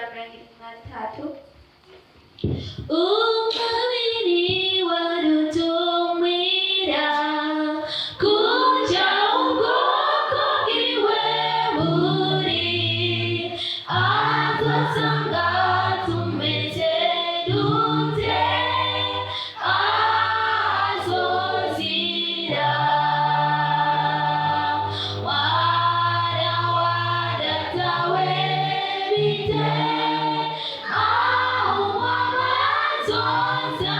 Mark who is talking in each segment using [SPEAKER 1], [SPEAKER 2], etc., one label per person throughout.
[SPEAKER 1] wa 73. Umubiri warutumira kuja ubwoko bwiwe buri, azosanga tumeze dute azozira? Mwana wa data we, bite aho azoza?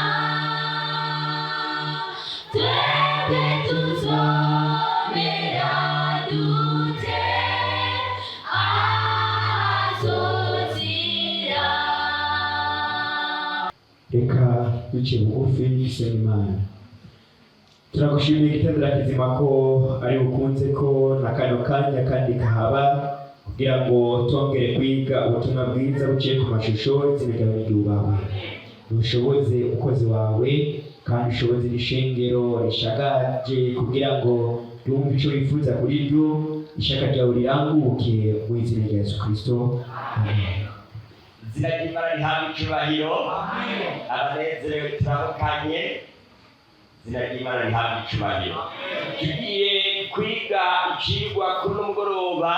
[SPEAKER 1] Twebwe tuzomera dute azozira?
[SPEAKER 2] Reka duce bugufi dusenga Imana. Turagushimiye, igitandara kizima, ko ari bukunze ko na kano kanya kandi kahaba kugira ngo twongere kwiga ubutumwa bwiza buciye ku mashusho. Izina ryawe ryubahwe. Ushoboze umukozi wawe kandi ushoboze n'ishengero rishagaje kugira ngo ryumve icyo wifuza kuri ryo, ishaka ryawe riranguke, mu izina rya Yesu Kristo, amen.
[SPEAKER 3] Izina ry'Imana rihabwa icubahiro. Abanezerewe turamukanye. Izina ry'Imana rihabwa icubahiro. Tugiye kwiga icigwa kuri uno mugoroba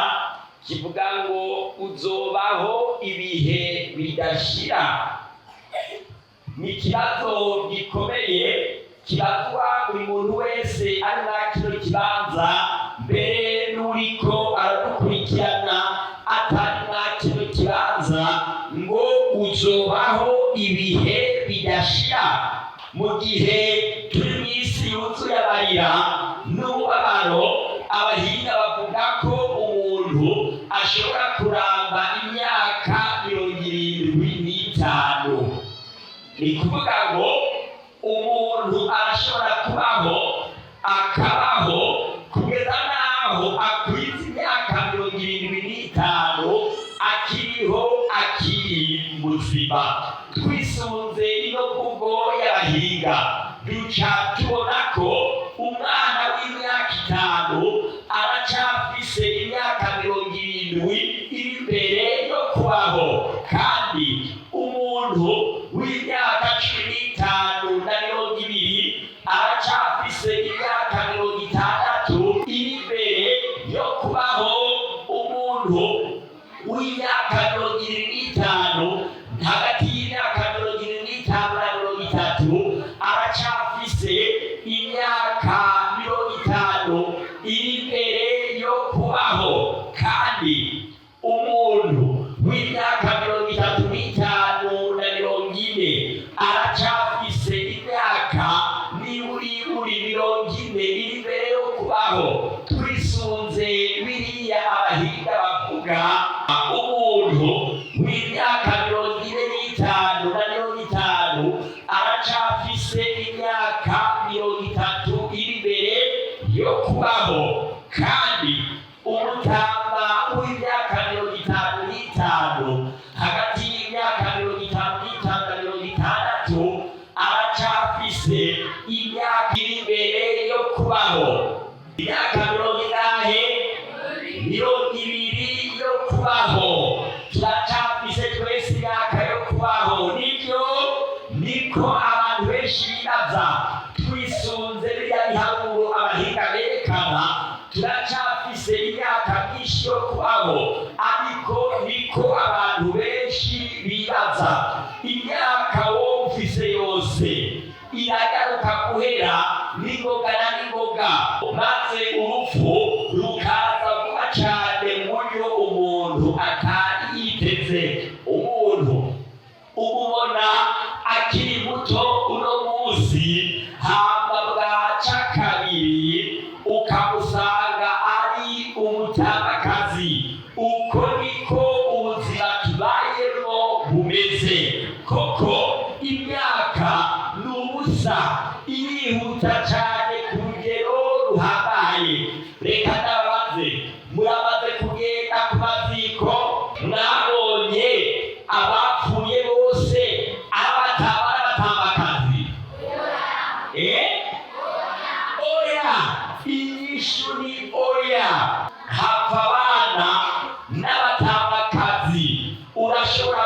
[SPEAKER 3] kivuga ngo uzobaho ibihe bidashira. Ni ikibazo gikomeye kibazwa buri muntu wese ari mwa kino kibanza, mbere n'uriko aradukurikirana atari mwa kino kibanza, ngo uzobaho ibihe bidashira? Mu gihe turi mu isi yuzuye amarira n'umubabaro, abahinga bavuga ko umuntu ashobora kuramba imyaka 75. Ni kuvuga ngo umuntu arashobora kubaho, akabaho kugeza n'aho akwiza imyaka 75 akiriho, akiri muzima. Twisunze ino mvugo y'abahinga, duca tubona ko umwana w'imyaka 5 aracafise imyaka 70 iri imbere yo kubaho, kandi umuntu w'imyaka 15 na 20 aracafise imyaka 60 iri imbere yo kubaho. Umuntu w'imyaka 75, hagati y'imyaka 75 na 30, aracafise imyaka 50 iri imbere yo kubaho, kandi umuntu w'imyaka 35 na 40 aracafise imyaka niburiburi 40 iri imbere yo kubaho. Twisunze biriya abahinga bavuga, umuntu w'imyaka 45 na 50 aracafise imyaka 30 iri imbere yo kubaho, kandi umutama w'imyaka 55, hagati y'imyaka 55 na 60, aracafise imyaka iri imbere yo kubaho. Imyaka mirongo ingahe? 20 yo kubaho. Turacafise twese imyaka yo kubaho. Nibyo, niko abantu benshi bibaza. Twisunze biriya biharuro abahinga berekana, turacafise imyaka myinshi yo kubaho, ariko niko abantu benshi bibaza. Imyaka wowe ufise yose iragaruka guhera n'ingoga na n'ingoga, maze urupfu rukaza vuba cane mu buryo umuntu atari yiteze. Umuntu umubona akiri muto uno munsi, hama bwaca kabiri ukamusanga ari umutamakazi. Uko niko ubuzima tubayemo bumeze. Koko imyaka ni ubusa, irihuta cane ku rugero ruhambaye. Reka ndababaze: muramaze kugenda ku maziko? Mwabonye abapfuye bose abataba n'abatamakazi? Eh? Oya, inyishu ni oya. Hapfa abana n'abatamakazi. Urashobora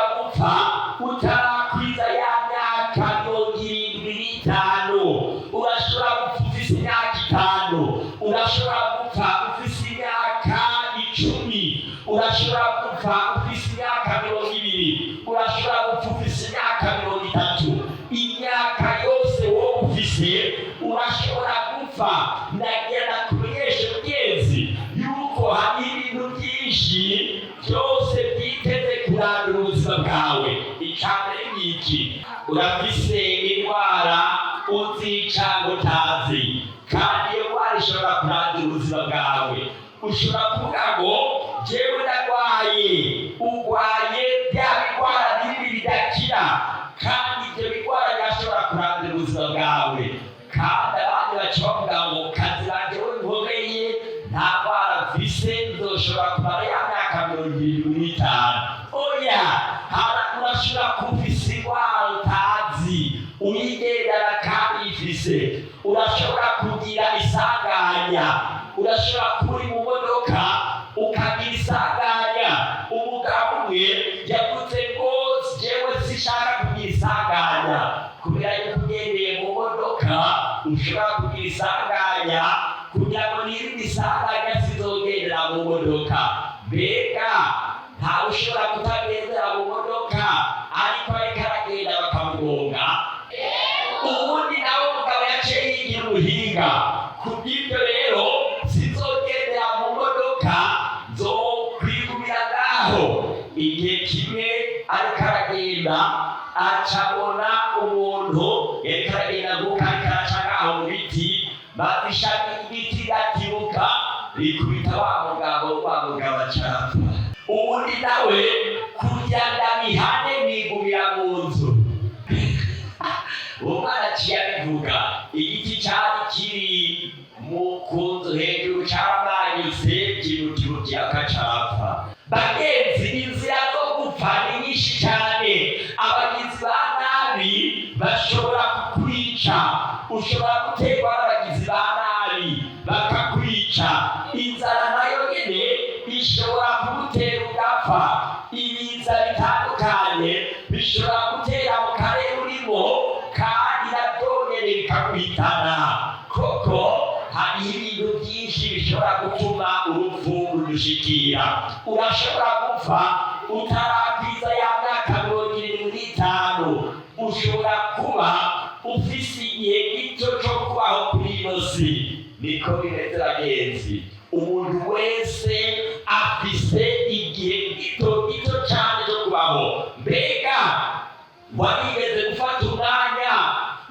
[SPEAKER 3] Urashobora gupfa ufise imyaka 20, urashobora gupfa ufise imyaka 30, imyaka yose wowe ufise urashobora gupfa. Ndagira ndakumenyeshe mugenzi yuko hari ibintu byinshi byose byiteze kurandura ubuzima bwawe. Icambere ni iki: urafise indwara uzi cyangwa utazi, kandi iyo ndwara ishobora kurandura ubuzima bwawe. Ushobora kuvuga ngo jewe ndagwaye, urwaye bya bigwara binini bidakira, kandi ibyo bigwara birashobora kurandura ubuzima bwawe. Kandi abandi baca bavuga ngo kazi banje we nkomeye, nta ndwara mfise, nzoshobora kumara ya myaka 75. Oya, hara urashobora kuba ufise indwara utazi, uyigendana kandi uyifise. Urashobora kugira isanganya, urashobora kuba uri mu modoka ukagira isanganya. Umugabo umwe yavuze ngo jewe sishaka kugira isanganya, kubera yuko ugendeye mu modoka ushobora kugira isanganya, kugira ngo nirinde isanganya sizogendera mu modoka. Mbega ntawe ushobora kutagendera mu modoka ariko ariko aragenda bakamugonga? Ubundi nawe mugabo yaciye yigira ubuhinga. Kubw'ibyo rero sinzogendera mu modoka, nzokwigumira ngaho. Igihe kimwe ariko aragenda acabona umuntu yariko aragenda nkuko ariko araca ngaho mu biti, maze ishami ry'igiti rigatibuka rikubita wa mugabo, wa mugabo aca arapfa. Ubundi nawe kurya ndabihane nigumira mu nzu. Uwo mwana aciye abivuga, igiti cari kiri mu ku nzu hejuru caramanyutse kimutibukira akacarapfa. Bagenzi, inzira zo gupfa ni nyinshi cyane. Abagizi ba nabi bashobora kukwica, ushobora guterwa n'abagizi ba nabi bakakwica. Inzara nayo nyene ishobora kugutera ugapfa. Ibiza bitandukanye bishobora gutera mu karere urimo kandi nabyo nyene bikaguhitana. Koko hariho ibintu byinshi bishobora gutuma urupfu rudushikira. Urashobora gupfa utarakwiza ya myaka 75. Ushobora kuba ufise igihe gito co kubaho kuri ino si. Niko bimeze bagenzi, umuntu wese afise igihe gito gito cane cyo kubaho. Mbega warigeze gufata umwanya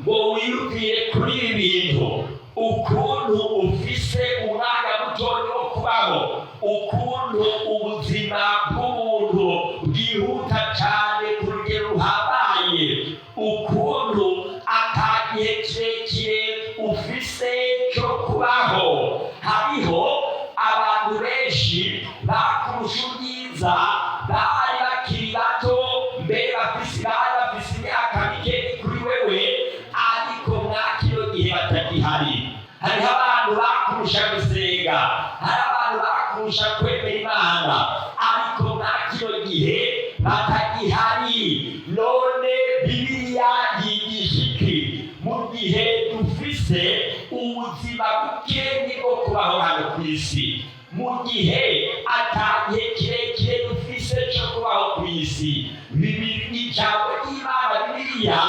[SPEAKER 3] ngo wiyumvire kuri ibi bintu, ukuntu ufise umwanya mutoya wo kubaho, ukuntu ubuzima bw'umuntu bwihuta cyane ku rugero ruhambaye, ukuntu ata gihe kirekire ufise cyo kubaho? Hariho abantu benshi bakurusha ubwiza bari bakiri bato, mbere bafise bari bafise imyaka mike kuri wewe, ariko mwa kino gihe batagihari. Hariho abantu bakurusha gusenga, hari abantu bakurusha kwemera Imana, ariko mwa kino gihe batagihari. None Bibiliya yigisha iki mu gihe dufise ubuzima buke bwo kubaho hano ku isi, mu gihe ata gihe kirekire dufise cyo kubaho ku isi? Bibiri, ijambo ry'Imana Bibiliya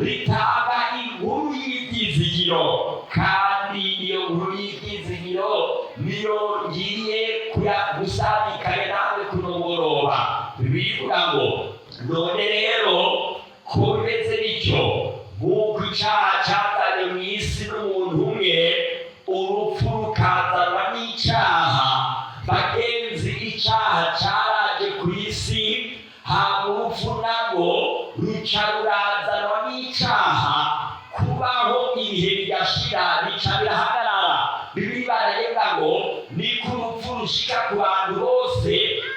[SPEAKER 3] ritanga inkuru y'ibyizigiro, kandi iyo nkuru y'ibyizigiro niyo ngiye gusabikanya nawe kuno mugoroba. Bibiliya ivuga ngo none rero ko bimeze bityo, nk'uko icyaha cyazanye mu isi n'umuntu umwe, urupfu rukazanwa n'icyaha. Bagenzi, icyaha cyaraje ku isi, hama urupfu narwo ruca rurazanwa n'icyaha, kubaho ibihe bigashira bica birahagarara. Bibiliya baravuga ngo niko urupfu rushika ku bantu bose,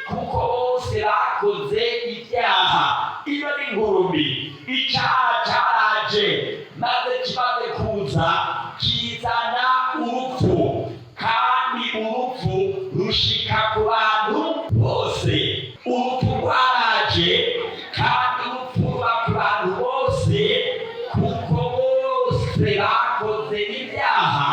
[SPEAKER 3] kuko bose bakoze ibyaha. Iyo ni ingurumbi. Icyaha cyaraje, maze kimaze kuza kizana urupfu, kandi urupfu rushika ku bantu bose. Urupfu rwaraje kandi urupfu ruba ku bantu bose, kuko bose bakoze ibyaha,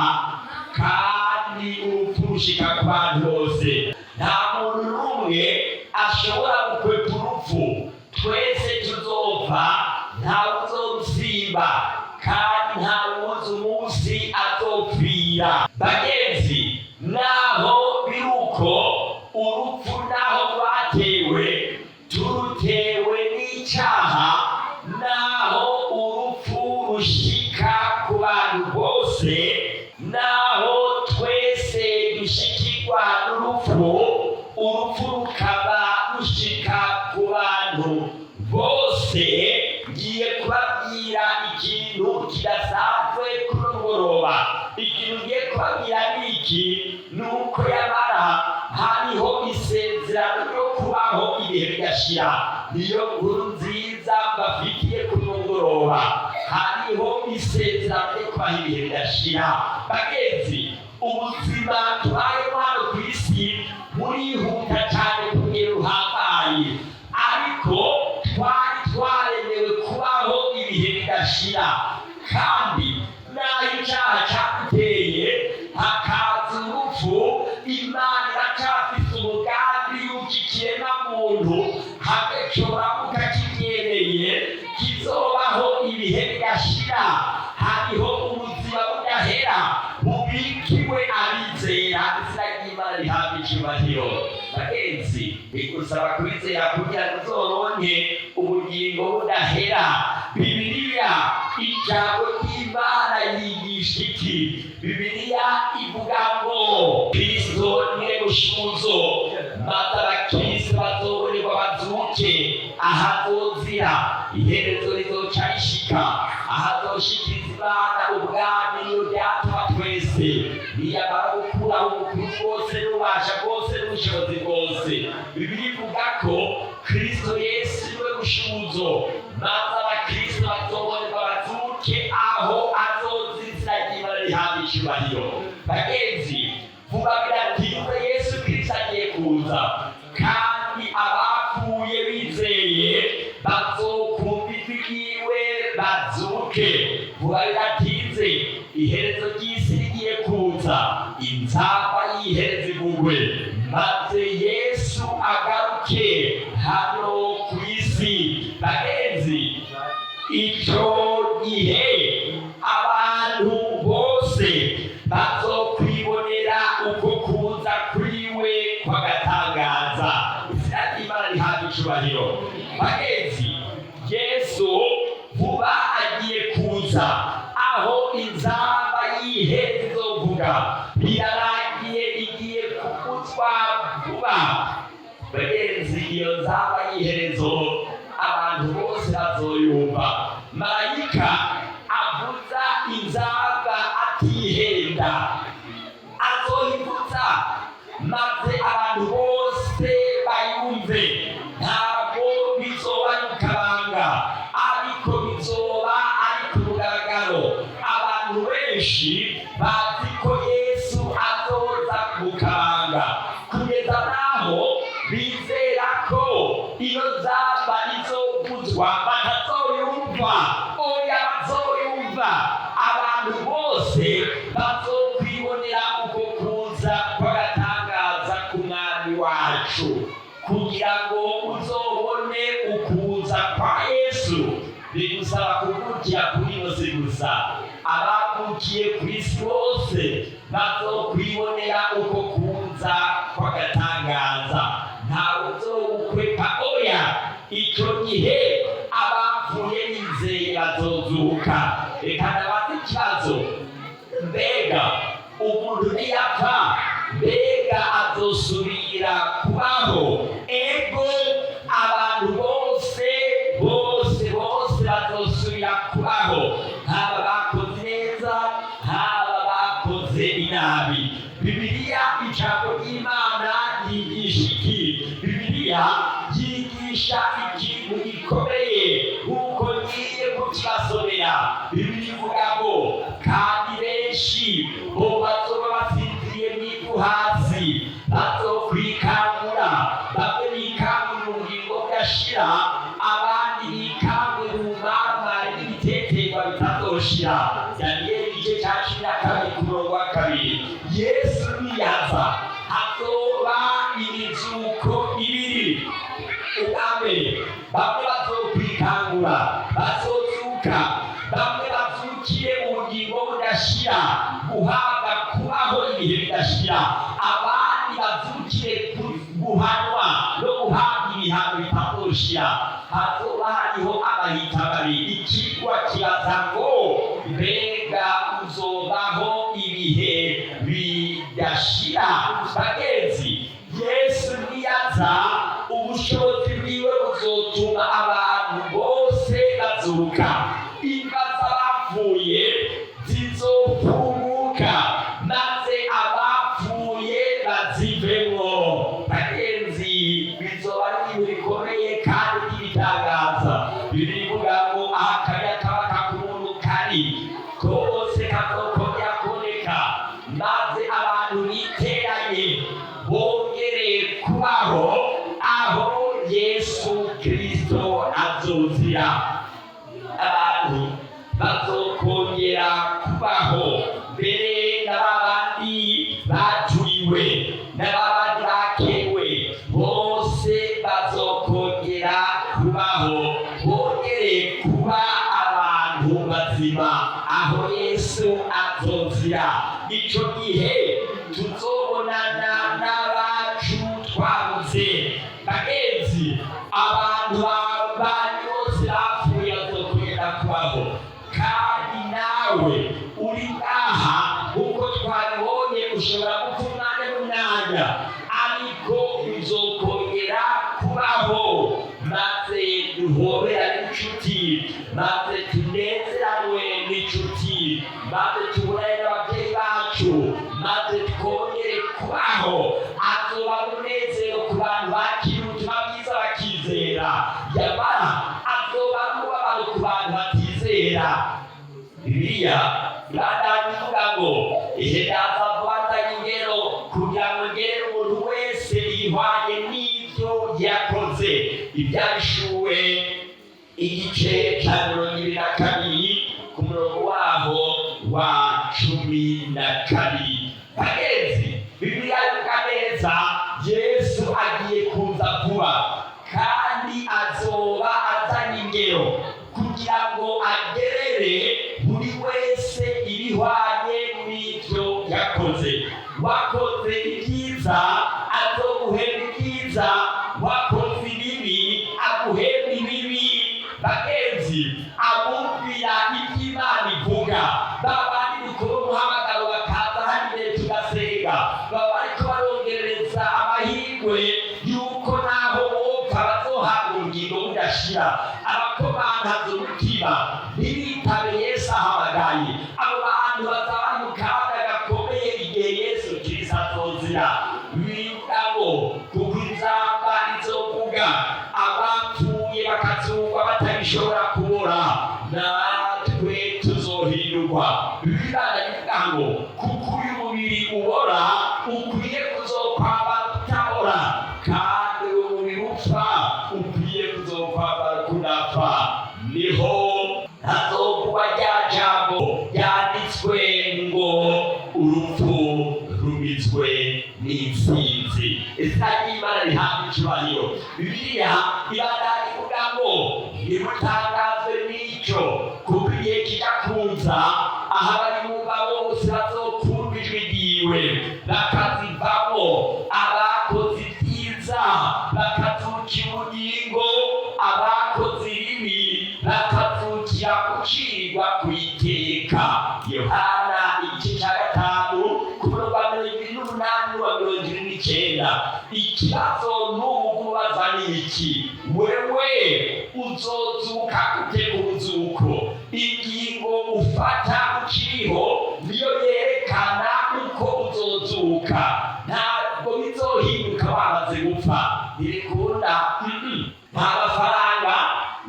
[SPEAKER 3] kandi urupfu rushika ku bantu bose. Nta muntu n'umwe n'umwe ashobora gukwepa urupfu. Twese tuzopfa, ntawe uzorusimba kandi ntawuzi umunsi azopfira. Bagenzi, naho biri uko, urupfu naho rwatewe, turutewe n'icyaha. Naho urupfu rushika ku bantu bose, naho twese dushikirwa n'urupfu, urupfu rukaba rushika ku bantu bose. Ngiye kubabwira ikintu kidasanzwe kuri uno mugoroba. Ikintu ngiye kubabwira ni iki: ni uko yamara hariho isezerano ryo kubaho ibihe bigashira. Niyo nkuru nziza mbafitiye kuri uno mugoroba. Hariho isezerano ryo kubaho ibihe bidashira. Bagenzi, ubuzima tubayeho hano ku isi burihuta cyane ku rugero ruhambaye, ariko twari twaremewe kubaho ibihe bidashira. Kandi n'aho icyaha cyaduteye hakaza urupfu, Imana iracyafise umugambi y'uko ikiremwa muntu hamwe coramuka kibyemeye kizobaho ibihe bidashira. Hariho ubuzima budahera bubikiwe abizera. Izina ry'Imana rihabwa icyubahiro. Bagenzi, bigusaba kwizera kugira ngo uzoronke ubugingo budahera. Bibiliya, ijambo ry'Imana, yigisha iki? Bibiliya ivuga ngo Kristo niwe mushuzo, maze abakristo bazobonerwa bazuke ahazozira iherezo rizoca rishika, ahazoshikiriza Imana ubwami, niyo Data wa twese, niyamara gukuraho ubukuru bwose n'ububasha bwose n'ubushobozi bwose. Bibiliya ivuga ko Kristo Yesu niwe mushuzo, maze abakristo bazobonerwa bazuke aho azozira. Izina ry'Imana rihabwa icyubahiro. Bagenzi, vuba biratinze Yesu Kristo agiye kuza, kandi abapfuye bizeye bazokumva ijwi ryiwe bazuke. Vuba biratinze, iherezo ry'isi rigiye kuza, inzamba y'iherezo ivugwe, maze Yesu agaruke hano ku isi. Bagenzi, ico gihe abantu bose bazokwibonera uko kuza kuriwe kw'agatangaza. Izina ry'Imana rihabwa icubahiro. Bagenzi, Yesu vuba agiye kuza, aho inzamba y'iherezo izovuga. Birarangiye, igiye kuvuzwa vuba. Bagenzi, iyo nzamba y'iherezo abantu bose bazoyumva. Marayika avuza inzamba atihenda azoyivuza, maze abantu bose bayumve. Ntabwo bizoba mu kabanga, ariko bizoba ari ku mugaragaro. Abantu benshi bazi ko Yesu azoza mu kabanga, kugeza n'aho bizera ko iyo nzamba izovuzwa batazoyumva. Oya, bazoyumva. Abantu bose bazokwibonera uko kuza kw'agatangaza k'Umwami wacu. Kugira ngo uzobone ukuza kwa Yesu bigusaba kuvukira kuri ino si gusa. Abavukiye ku isi bose bazokwibonera uko kuza kw'agatangaza. Ntawe uzogukwepa, oya. Icyo gihe abapfuye bizeye bazozuka. Reka ndabaze ikibazo: mbega umuntu niyapfa, mbega azosubira kubaho? Ego, abantu bose bose bose bazosubira kubaho, haba bakoze neza, haba bakoze inabi. Bibiliya, ijambo ry'Imana, ryigisha iki? Bibiliya yigisha ikintu gikomeye nk'uko ngiye kukibasomera. Bibiliya ivuga ngo kandi benshi bo bazoba basinziriye mu ivu hasi bazokwikangura, bamwe bikangurira ubugingo bugashira, abandi bikangurira ubumaramare n'ibiteterwa bitazoshira. Daniyeli igice cya 12 ku murongo wa 2. Yesu niyaza hazoba imizuko. ibihano bitazoshira. Hazoba hariho amahitamo abiri. Ikigwa kibaza ngo mbega uzobaho ibihe bidashira? Bagenzi, Yesu niyaza, ubushobozi bwiwe buzotuma abantu bose bazuka, imva z'abapfuye zizopfumuka, maze abapfuye bazivemwo. Bagenzi, bizoba ari ibintu bikomeye kandi by'ibitangaza. Birivuga ngo aho akabi kaba kakumuntu kari kose kazokongera kuboneka, maze abantu biteranye bongere kubaho aho Yesu Kristo azozira. Abantu bazokongera kubaho, mbere na babandi baturiwe na babandi bakewe, bose bazokongera kubaho, bongere kuba abantu bazima aho Yesu azozira. Ico gihe tuzobonana n'abacu twabuze. Bagenzi, abantu bandi bose bapfuye bazokongera kubaho, kandi nawe uri ngaha, nk'uko twabibonye, ushobora gupfa umwanya n'umwanya, ariko uzokongera kubaho, maze duhoberane n'inshuti, maze tunezeranwe n'inshuti, maze tubonane n'ababyeyi bacu, maze twongere kubaho. Azoba umunezero ku bantu bakira ubutumwa bwiza bakizera, yamara azoba n'umubabaro ku bantu batizera. Bibiliya ibandanya ivuga ngo ihe ndaza vuba nzanye ingero kugira ngo ngerere umuntu wese ihwanye n'ibyo yakoze. Ibyahishuwe igice cya 22 ku murongo waho wa 12. Bagenzi, Bibiliya ivuga neza, Yesu agiye kuza vuba kandi azoba azanye ingero kugira ngo agerere buri wese ibihwanye n'ibyo yakoze. Wakoze ibyiza, azoguhemba ibyiza; wakoze ibibi, aguhemba ibibi. Bagenzi, abumvira iby'Imana ivuga, babandi dukora umuhamagaro bakaza hano imbere tugasenga, baba bariko barongerereza amahirwe yuko naho bopfa bazohabwa ubugingo budashira. Abakomantaza umutima ntibitabe Yesu ahamagaye, abo bantu bazaba bari mu kaga gakomeye igihe Yesu Kristo azozira. Bivuga ngo kuko inzamba izovuga, abapfuye bakazugwa batagishobora kubora, natwe tuzohindurwa. Bibiliya ivuga ngo kuko uyu mubiri ubora ukwiye kuzokwambara kutabora, kandi uyu mubiri upfa ukwiye kuzokwambara kudapfa, niho hazovugwa rya jambo ryanditswe ngo urupfu rumizwe n'intsinzi. Izina ry'Imana rihabwa icubahiro. Bibiliya ibandanya ivuga ngo ntimutangazwe n'icyo, kuko igihe kijya kuza aho abari bumva bose bazokumva ijwi ryiwe bakazivamo: abakoze ibyiza bakazukira ubugingo, abakoze ibibi bakazukira gucirwa ku iteka. Yohana igice cya 5 ku murongo wa 28 n'uwa 29. Ikibazo n'ubu kubaza ni iki: wewe uzozuka gute ku buzuko? Ingingo ufata ukiriho niyo yerekana uko uzozuka. Ntabwo bizohinduka wamaze gupfa, ntibikunda. Nta mafaranga,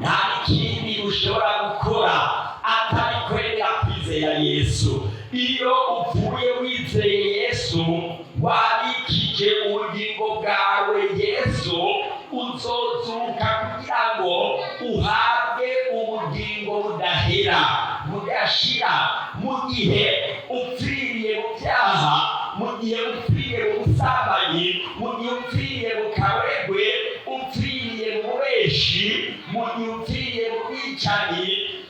[SPEAKER 3] nta n'ikindi ushobora gukora atari kwemera kwizera Yesu. Iyo upfuye wizeye Yesu, wabikije ubugingo bwawe Yesu, uzozuka kugira ngo uhabwe ubugingo budahera, budashira. Mu gihe upfiriye mu byaha, mu gihe upfiriye mu busambanyi, mu gihe upfiriye mu karegwe, upfiriye mu bubeshi, mu gihe upfiriye mu bwicanyi,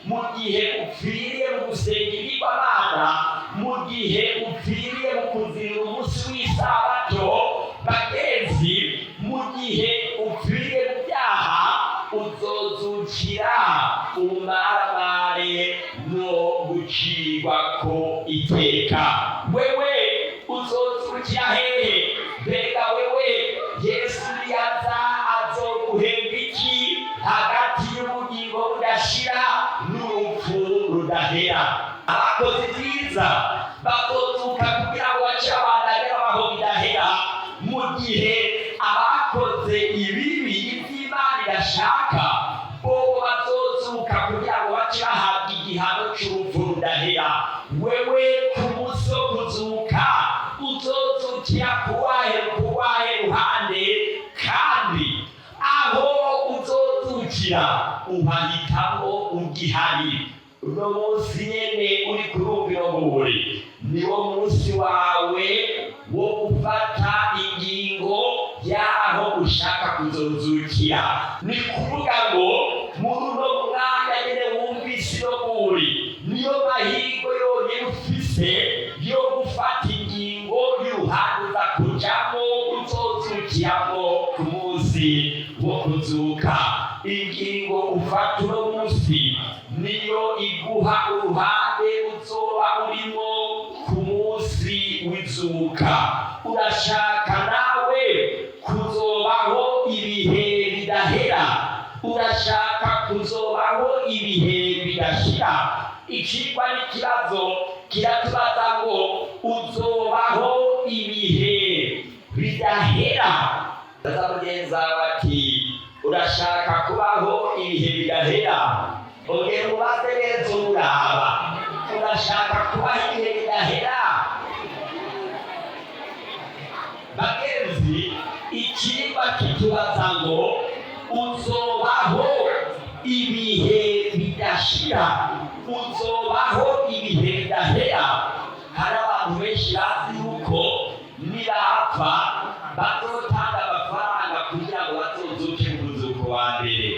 [SPEAKER 3] mu gihe upfiriye mu gusenga ibigirwamana, mu gihe upfiriye mu kuzirira umunsi w'isabato, bagenzi, mu gihe upfiriye mu gucirwako iteka. Wewe uzozukira hehe? Mbega wewe Yesu niyaza azoguhemba iki hagati y'ubugingo budashira n'urupfu rudahera? Abakoze ibyiza bazozuka kugira ngo bace babandanye babaho bidahera, mu gihe abakoze ibibi, iby'Imana idashaka, bobo bazozuka kugira ngo bace bahabwa igihano c'urupfu rudahera. Wewe ku munsi wo kuzuka uzozukira kuwahe ruhande? Kandi aho uzozukira uhahitamo ugihari. Uno munsi nyene uri kurumva irongori niwo munsi wawe wo gufata ingingo y'aho ushaka kuzozukira. Ni kuvuga ngo muri uno mwanya nyene wumvise irongori niyo mahirwe yonyene ufise yo gufata ingingo y'uruhande uza kujamo, uzozukiramo ku munsi wo kuzuka. Ingingo ufata uno munsi niyo iguha uruhande uzoba urimo ku munsi w'izuka. Urashaka nawe kuzobaho ibihe bidahera? Urashaka kuzobaho ibihe bidashira? Icigwa n'ikibazo kiratubaza ngo uzobaho ibihe bidahera. Baza mugenzi wawe ati: "Urashaka kubaho ibihe bidahera?" Ongera ubaze neza umuraba: "Urashaka kubaho ibihe bidahera?" Bagenzi, ikigwa kitubaza ngo uzobaho ibihe bidashira, uzobaho ibihe bidahera. Hari abantu benshi bazi yuko nibapfa bazotanga amafaranga kugira ngo bazozuke mu muzuko wa mbere.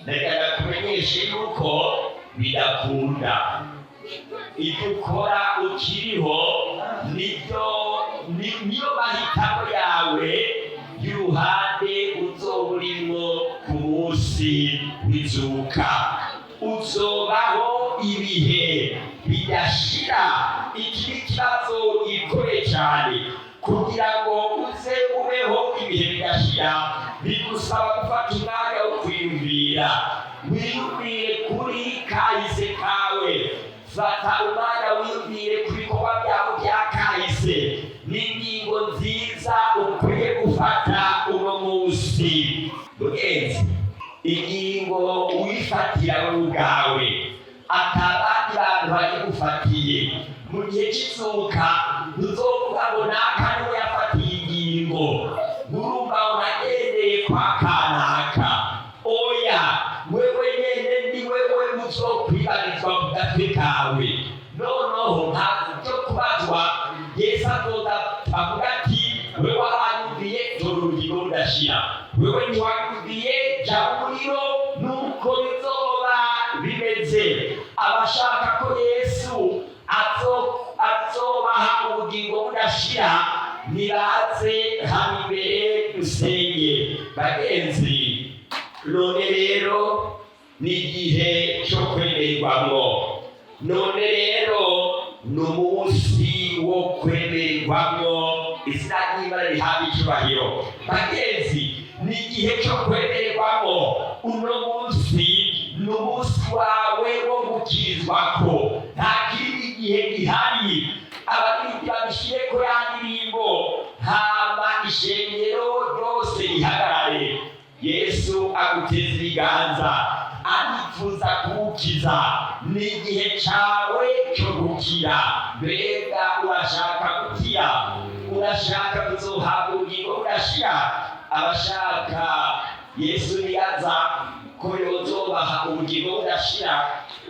[SPEAKER 3] Reka ndakumenyeshe yuko bidakunda. Ibyo ukora ukiriho nibyo niyo mahitamo yawe y'uruhande uzoba urimo ku munsi w'izuka. Uzobaho ibihe bidashira? Iki ni ikibazo gikomeye cyane. Kugira ngo uze ubeho ibihe bidashira bigusaba gufata umwanya wo kwiyumvira. Wiyumvire kuri kahise kawe. Fata umwanya wiyumvire ku bikorwa byawe bya kahise n'ingingo nziza ukwiye gufata uno munsi. Mugenzi, ingingo wifatira wowe ubwawe, atabandi bantu bayigufatiye. Mu gihe cy'izuka ntuzovuga ngo naka niwe yafatiye ingingo, urumva unagendeye kwa kanaka. Oya, wewe nyene ni wewe uzokwibarizwa ku gatwe kawe. Noneho nta byo kubazwa. Yesu azoza avuga ati: "Wewe waranyumviye, dore urugingo rudashira. Wewe ntiwanyumviye, ja mu muriro." Nuko bizoba bimeze. Abashaka ko Yesu azobaha ubugingo budashira nibaze hano imbere dusenge. Bagenzi, none rero ni igihe cyo kwemererwamwo. None rero ni umunsi wo kwemererwamwo. Izina ry'Imana rihabwa icubahiro. Bagenzi, ni igihe cyo kwemererwamwo. Uno munsi ni umunsi wawe wo gukirizwako, nta kindi gihe gihari. Abaririmbyi babishyire ko ya ndirimbo, hama ishengero ryose rihagarare. Yesu aguteza ibiganza, arifuza kugukiza. Ni igihe cawe cyo gukira. Mbega urashaka gukira? Urashaka kuzohabwa ubugingo budashira? Abashaka Yesu niyaza ko yozobaha ubugingo budashira,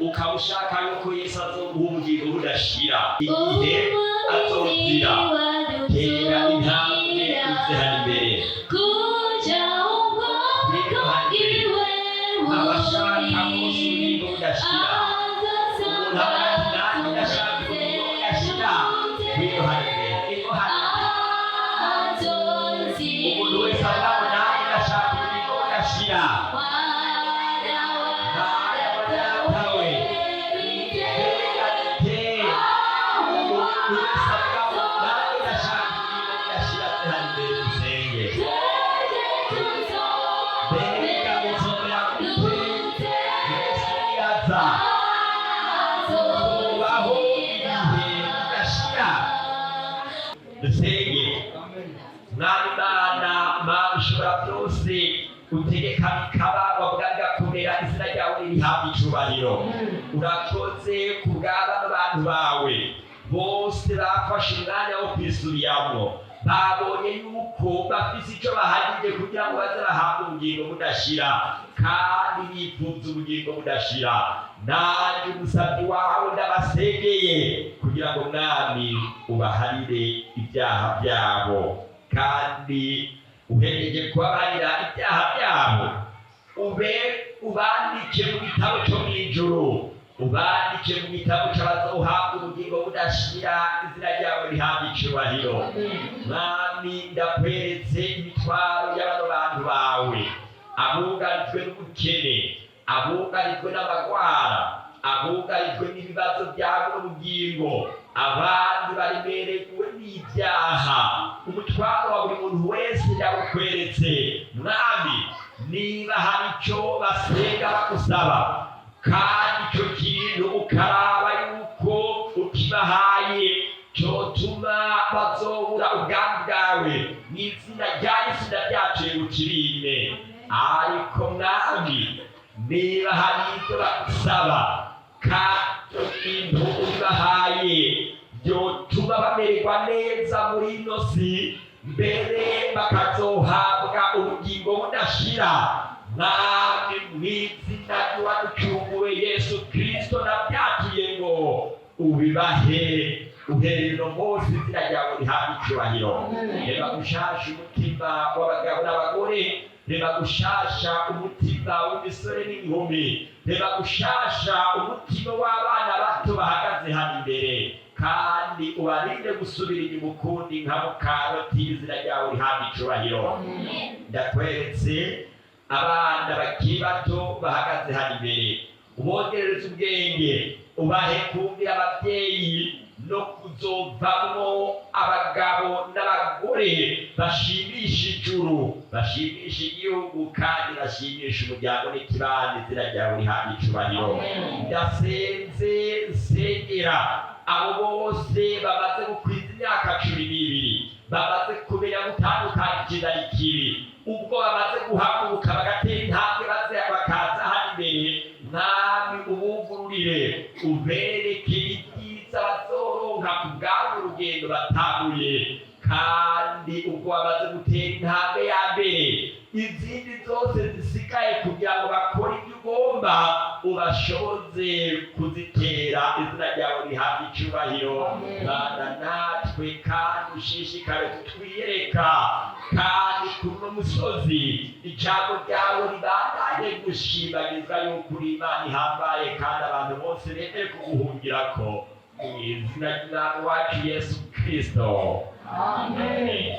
[SPEAKER 3] ukaba ushaka yuko Yesu azoguha ubugingo budashira igihe azozira, tera intambwe uze hano imbere.
[SPEAKER 1] Kuja ubwoko bwiwe.
[SPEAKER 3] Abashaka bose ubugingo budashira, umuntu avuga ati: "Nanjye ndashaka ubugingo budashira," ngwino hano imbere, ngwino hano. Umuntu wese avuga ngo: "Nanjye ndashaka ubugingo budashira." Datawe, mbega Utegeka bikaba, wavuga bigakomera, izina ryawe ririhabwa icubahiro. Urakoze ku bw'abano bantu bawe bose bafashe umwanya wo kwisubiramwo, babonye yuko bafise ico bahagije kugira ngo baze bahabwe ubugingo budashira, kandi bifuza ubugingo budashira. Nanjye umusabyi wawe ndabasengeye kugira ngo, Mwami, ubaharire ibyaha byabo, kandi uhejeje kubabarira ibyaha byabo ube ubandike mu gitabo cyo mu ijuru, ubandike mu gitabo cy'abazohabwa ubugingo budashira, izina ryawe rihabwa icubahiro. Mwami, ndakweretse imitwaro y'abano bantu bawe, abugarijwe n'ubukene, abugarijwe n'amagwara, abugarijwe n'ibibazo byabo n'ubugingo, abandi baremerewe n'ibyaha. Umutwaro wa buri muntu wese ndawukweretse, Mwami. Niba hari icyo basenga bagusaba, kandi icyo kintu ukaraba yuko ukibahaye cyotuma bazobura ubwami bwawe, mu izina rya Yesu ndabyaciye ukirinde. Ariko Mwami, niba hari ibyo bagusaba kandi ibintu ubibahaye byotuma bamererwa neza muri ino si, mbere bakazohabwa ubugingo budashira, Mwami, mu izina ry'uwaducunguwe Yesu Kristo ndabyatuye ngo ubibahe uhereye uno munsi, izina ryawe rihabwa icubahiro. Reba gushasha umutima w'abagabo n'abagore, reba gushasha umutima w'imisore n'inkumi, reba gushasha umutima w'abana bato bahagaze hano imbere, kandi ubarinde gusubira inyuma ukundi nka mukaroti, izina ryawe rihabwa icubahiro. Ndakweretse abana bakiri bato bahagaze hano imbere, ubongerereze ubwenge, ubahe kumvira ababyeyi no kuzovamwo abagabo n'abagore bashimisha ijuru, bashimisha igihugu, kandi bashimisha umuryango n'ikibandi, izina ryawe rihabwa icubahiro. Ndasenze nsengera abo bose bamaze gukwiza imyaka 12, bamaze kumenya gutandukanya icyiza n'ikibi, ubwo bamaze guhaguruka bagatera intambwe baze bakaza hano imbere. Mwami, ubugururire, ubereke ibyiza bazoronka ku bwabo urugendo batanguye, kandi ubwo bamaze gutera intambwe ya mbere, izindi zose zisigaye kugira ngo bakore ibyo ugomba ubashoboze kuzitera, izina ryawe rihabwa icyubahiro. Bana natwe kandi ushishikare kutwiyereka, kandi kuri uno musozi ijambo ryawe ribandanye gushimagizwa yuko uri Imana ihambaye, kandi abantu bose bemere kuguhungirako, mu izina ry'Umwami wacu Yesu Kristo, amen.